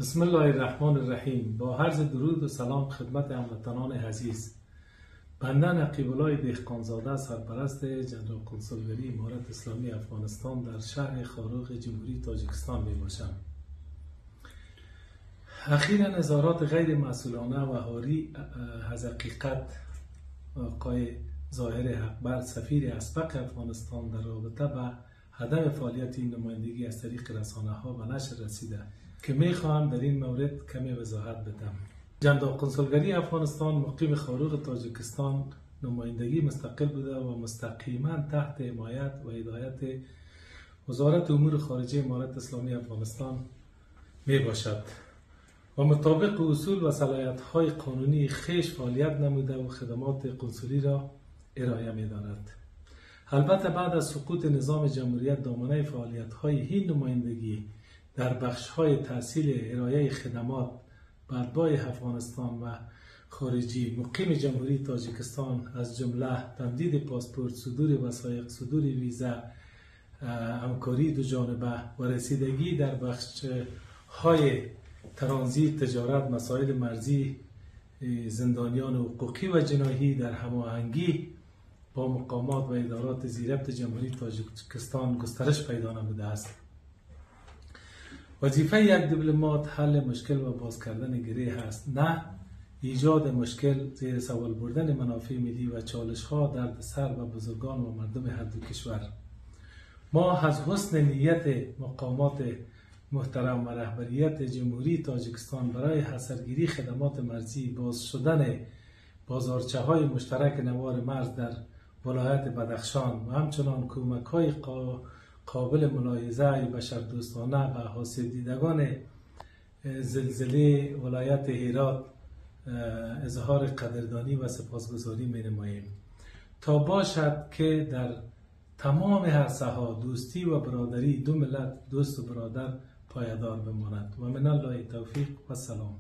بسم الله الرحمن الرحیم. با عرض درود و سلام خدمت هموطنان عزیز، بنده نقیب الله دهقانزاده، سرپرست جنرال کنسولگری امارت اسلامی افغانستان در شهر خاروغ جمهوری تاجیکستان می باشم. اخیرا اظهارات غیر مسئولانه و عاری از حقیقت آقای ظاهر حقبر، سفیر اسبق افغانستان، در رابطه به عدم فعالیت این نمایندگی از طریق رسانه ها به نشر رسیده که می خواهم در این مورد کمی وضاحت بدم. جنرال کنسولگری افغانستان مقیم خاروغ تاجیکستان نمایندگی مستقل بوده و مستقیما تحت حمایت و هدایت وزارت امور خارجه امارت اسلامی افغانستان می باشد و مطابق اصول و صلاحیت های قانونی خویش فعالیت نموده و خدمات کنسولی را ارائه می دارد. البته بعد از سقوط نظام جمهوریت، دامنه فعالیت های این نمایندگی در بخش های تحصیل، ارائه خدمات به اتباع افغانستان و خارجی مقیم جمهوری تاجیکستان، از جمله تمدید پاسپورت، صدور وثایق، صدور ویزا، همکاری دو جانبه و رسیدگی در بخش های ترانزیت، تجارت، مسائل مرزی، زندانیان حقوقی و جناحی در هماهنگی با مقامات و ادارات ذیربط جمهوری تاجیکستان گسترش پیدا نموده است. وظیفه یک دیپلمات حل مشکل و باز کردن گره است، نه ایجاد مشکل، زیر سوال بردن منافع ملی و چالش ها، درد سر و بزرگان و مردم هر دو کشور. ما از حسن نیت مقامات محترم و رهبریت جمهوری تاجیکستان برای حصرگیری خدمات مرزی، باز شدن بازارچه های مشترک نوار مرز در ولایت بدخشان و همچنان کمک های قابل ملاحظه بشردوستانه به آسیب دیدگان زلزله ولایت هرات اظهار قدردانی و سپاسگزاری می نماییم تا باشد که در تمام عرصه ها دوستی و برادری دو ملت دوست و برادر پایدار بماند. و من الله توفیق و سلام.